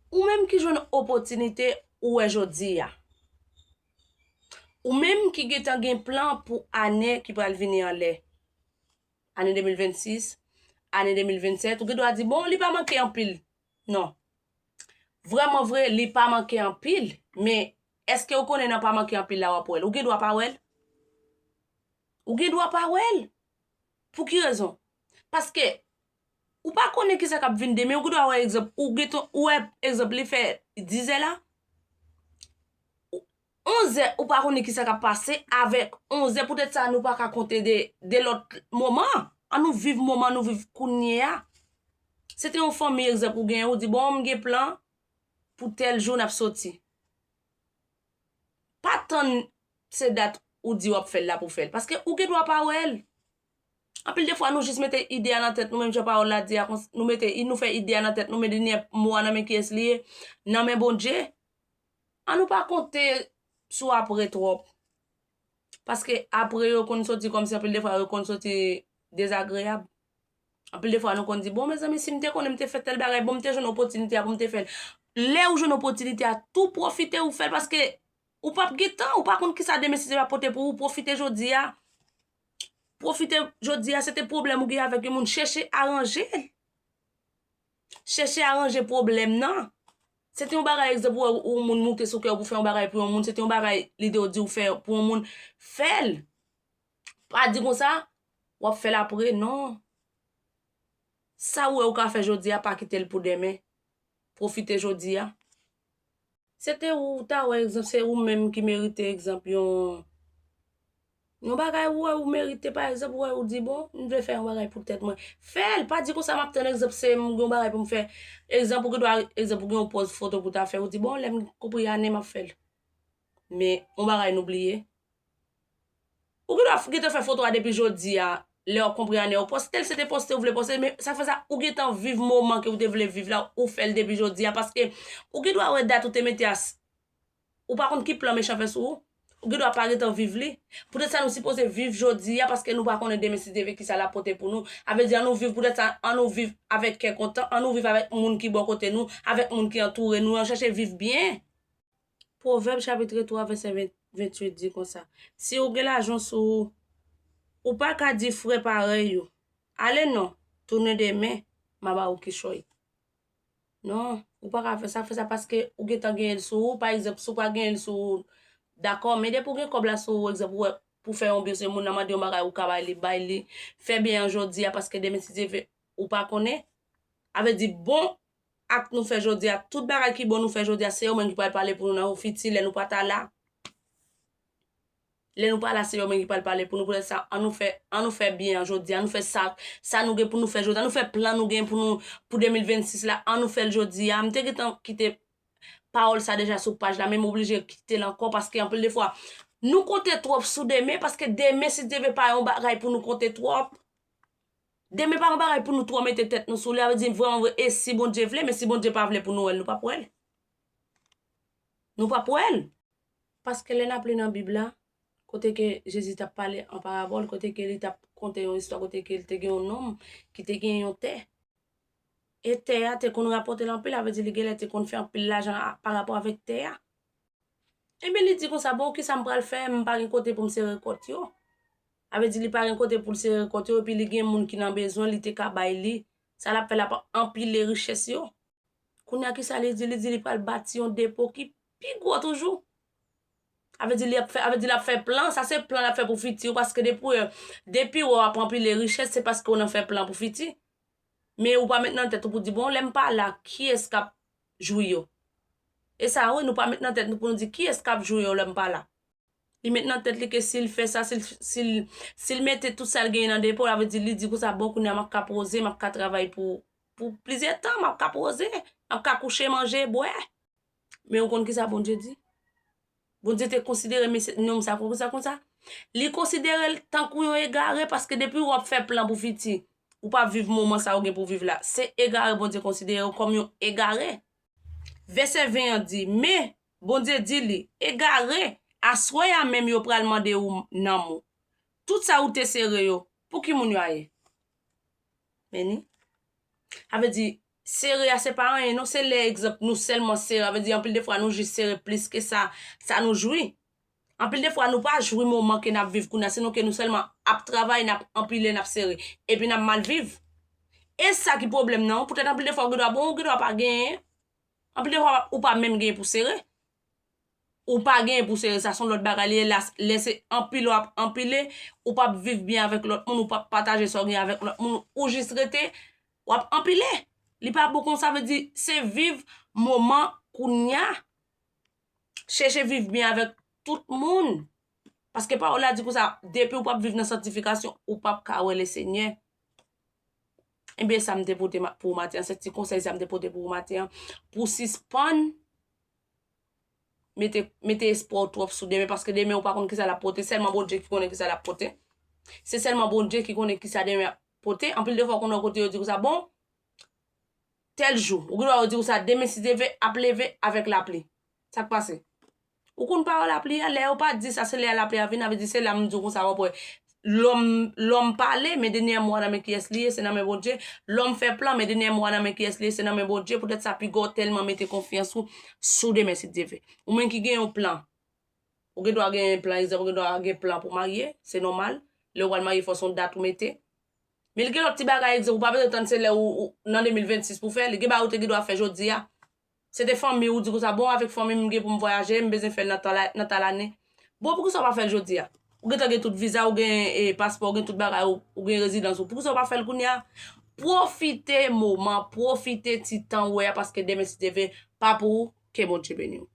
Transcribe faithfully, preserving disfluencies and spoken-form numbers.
Ou menm ki jwenn opòtinite ou wè jodi a. Ou menm ki gentan gen plan pou ane ki pral vini anlè. Ane de mil vennsis, ane de mil vennsèt, ou gen dwa di, bon, li pa manke anpil. Non. Vrèman vre, li pa manke anpil, men èske ou konnen nan pa manke anpil la w ap wè l? Ou gen dwa pa wè l. Ou gen dwa pa wè l. Pou ki rezon? Paske ou pa konnen kisa k ap vin demen, ou gen dwa wè egzanp, ou gen ton, ou wè egzanp li fè dizè la, onzè ou pa konnen kisa k ap pase avèk onzè, poutèt sa nou pa ka konte de, de lòt moman. An nou viv moman nou viv kounye a. Se te yon fanmi egzanp ou gen, ou di, bon, m gen plan pou tèl jou n ap soti. Pa tann se dat ou di w ap fè l la pou fè l. Paske ou gen dwa pa wè l. Anpil de fwa, nou jis mete ide a nan tèt nou, menm jan pawòl la di a, nou mete, nou fè ide a nan tèt nou, men dènye mo a nan men kiyès li ye? Nan men Bondye. An nou pa konte sou apre twòp. Paske apre yo konn soti kòmsi anpil de fwa yo konn soti dezagreyab. Anpil de fwa nou konn di, bon, mezanmi, si m te konnen m te fè tèl bagay, bon, m te jwenn opòtinite a pou m te fè l. Lè ou jwenn opòtinite a, tou pwofite ou fè l paske ou p ap gen tan, ou pa konn kisa demen si Dye ap pote pou ou. Pwofite jodi a. Pwofite jodi a, se te pwoblèm ou gen avèk yon moun, chèche aranje l. Chèche aranje pwoblèm nan. Se te yon bagay, egzanp, ou wè yon moun moute sou kè w pou fè yon bagay pou yon moun, se te yon bagay li te di w fè pou yon moun, fè l. Pa di konsa, w ap fè l apre, non. Sa ou wè ou ka fè jodi a, pa kite l pou demen. Pwofite jodi a. Se te ou, ou ta wè egzanp, se ou menm ki merite egzanp yon, yon bagay ou wè ou merite, pa egzanp, ou wè ou di, bon, m vle fè yon bagay pou tèt mwen. Fè l, pa di konsa m ap tann egzanp, se m gen yon bagay pou m fè. Egzanp, ou gen dwa, egzanp, ou gen yon pòz foto pou ta fè, ou di, bon, lè m konpri ane m ap fè l. Men, yon bagay nou bliye. Ou gen dwa f-, gentan fè foto a depi jodi a, lè w ap konpri ane w poste l, se te poste ou vle poste l, men sa fè sa, ou gentan viv moman ke ou te vle viv la, ou fè l depi jodi a, paske ou gen dwa wè dat ou te mete a, s-, ou pa konn ki plan mechan fè sou ou, ou gen dwa pa gentan viv li. Poutèt sa nou sipoze viv jodi a, paske nou pa konnen demen si Dye vle kisa l ap pote pou nou. A vle di, an nou viv, poutèt sa, an nou viv avèk kè kontan, an nou viv avèk moun ki bò kote nou, avèk moun ki antoure nou, an chèche viv byen. Pwovèb chapit twa vèsè ven, venntuit di konsa, si ou gen lajan sou ou, ou pa ka di frè parèy ou, ale non, tounen demen, m a ba ou kichòy. Non, ou pa ka fè sa, fè sa paske ou gentan genyen l sou ou. Pa egzanp, si ou pa genyen l sou ou, dakò, men depi ou gen kòb la sou ou, egzanp, ou wè pou fè yon byen, se moun nan mande yon bagay, ou ka bay li, bay li. Fè byen an jodi a, paske demen, si Dye vle, ou pa konnen. A vle di, bon, ak nou fè jodi a, tout bagay ki bon nou fè jodi a, se yo menm ki pral pale pou nou nan yon fiti, lè nou pa ta la. Lè nou pa la, se yo menm ki pral pale pou nou. Poutèt sa, an nou fè, an nou fè byen an jodi a, an nou fè sa, sa nou gen pou nou fè jodi a, an nou fè plan nou gen pou nou, pou de mil vennsis la, an nou fè l jodi a. M te gentan kite pawòl sa deja sou paj la, men m oblije kite l ankò, paske anpil de fwa, nou konte twòp sou demen, paske demen, si Dye vle, pa yon bagay pou nou konte twòp. Demen pa yon bagay pou nou twò mete tèt nou sou li, a vle di vrèman vre, e si Bondye vle, men si Bondye pa vle pou nou wè l, nou p ap wè l. Nou p ap wè l. Paske lè n ap li nan Bib la, kote ke Jezi t ap pale an parabòl, kote ke li t ap konte yon istwa, kote ke li te gen yon nonm ki te gen yon tè. E tè a te konn rapòte l anpil, a vle di li genlè te konn fè anpil lajan a, pa rapò avèk tè a. Ebyen, li di konsa, bon, kisa m pral fè? M pa gen kote pou m sere kòt yo. A vle di li pa gen kote pou l sere kòt yo, epi li gen moun ki nan bezwen, li te ka bay li. Sa l ap fè, l ap anpile richès yo. Kounye a, kisa li di? Li di li pral bati yon depo ki pi gwo toujou. A vle di li ap fè, a vle di l ap fè plan, sa se plan l ap fè pou fiti ou, paske depi, depi w ap anpile richès, se paske w nan fè plan pou fiti. Men ou pa met nan tèt ou pou di, bon, lè m pa la, kiyès k ap jwi yo? E sa, wi, nou pa met nan tèt nou pou nou di, kiyès k ap jwi yo lè m pa la? Li met nan tèt li ke si l fè sa, si l, si l, si l mete tout sa l genyen nan depo, a vle di, li di konsa, bon, kounye a m ap ka poze, m ap ka travay pou, pou plizyè tan, m ap ka poze, m ap ka kouche, manje, bwè. Men ou konn kisa Bondye di? Bondye te konsidere mesye, nonm sa konsa, konsa. Li konsidere l tankou yon egare, paske depi w ap fè plan pou fiti, ou pa viv moman sa ou gen pou viv la. Se egare Bondye konsidere w kòm yon egare. Vèsè ven an di, men Bondye di li, egare, aswè a menm yo pral mande ou nanm ou. Tout sa ou te sere yo, pou ki moun yo a ye? Men ni. A vle di, sere a se pa anyen non, se lè egzanp nou sèlman sere, sa vle di anpil de fwa nou jis sere plis ke sa, sa nou jwi. Anpil de fwa nou pa jwi moman ke n ap viv kounye a, se nou ke nou sèlman ap travay, n ap anpile, n ap sere, epi n ap mal viv. E sa ki pwoblèm nan, poutèt anpil de fwa ou gen dwa bon, ou gen dwa pa genyen. Anpil de fwa ou pa menm genyen pou sere. Ou pa genyen pou sere, sa se yon lòt bagay li ye. Lè se anpile w ap anpile, ou p ap viv byen avèk lòt moun, ou p ap pataje sa w gen avèk lòt moun, ou jis rete, w ap anpile. Li pa bon konsa, vle di se viv moman kounye a. Chèche viv byen avèk tout moun. Paske pawòl la di konsa, depi ou p ap viv nan santifikasyon, ou p ap ka wè Lesenyè. Ebyen, sa m te pote pou w maten an, se ti konsèy sa m te pote pou w maten an, pou w sispann mete, mete espwa w twòp sou demen, paske demen ou pa konn kisa l ap pote, sèlman Bondye ki konnen kisa l ap pote. Se sèlman Bondye ki konnen kisa demen ap pote. Anpil de fwa, ou konn wè kote yo di konsa, bon, tèl jou, ou gen dwa yo di konsa, demen si Dye vle ap leve avèk lapli. Sa k pase? Ou konn pawòl lapli a, lè yo pa di sa, se lè lapli a vini, sa vle di se la m di w konsa, w ap wè. Lòm, lòm pale, men dènyè mo a nan men kiyès li ye, se nan men Bondye. Lòm fè plan, men dènyè mo a nan men kiyès li ye, se nan men Bondye. Poutèt sa, piga w tèlman mete konfyans ou sou demen si Dye vle. Ou menm ki gen yon plan, ou gen dwa gen plan, egzanp, ou gen dwa gen plan pou marye, se nòmal. Lè w pral marye, fò se yon dat ou mete. Men li gen lòt ti bagay, egzanp, ou pa bezwen tann se lè ou, ou nan de mil vennsis pou fè l, li gen bagay ou te gen dwa fè jodi a. Se te fanmi ou di konsa, bon, avèk fanmi m, m gen pou m vwayaje, m bezwen fè l nan tan la, nan tan lane. Bon, poukisa w pa fè l jodi a? Ou gentan gen tout viza, ou gen e, paspò, ou gen tout bagay, ou, ou gen rezidans ou. Poukisa w pa fè l kounye a? Pwofite moman, pwofite ti tan ou wè a, paske demen si Dye vle, pa pou ou, ke Bondye beni w.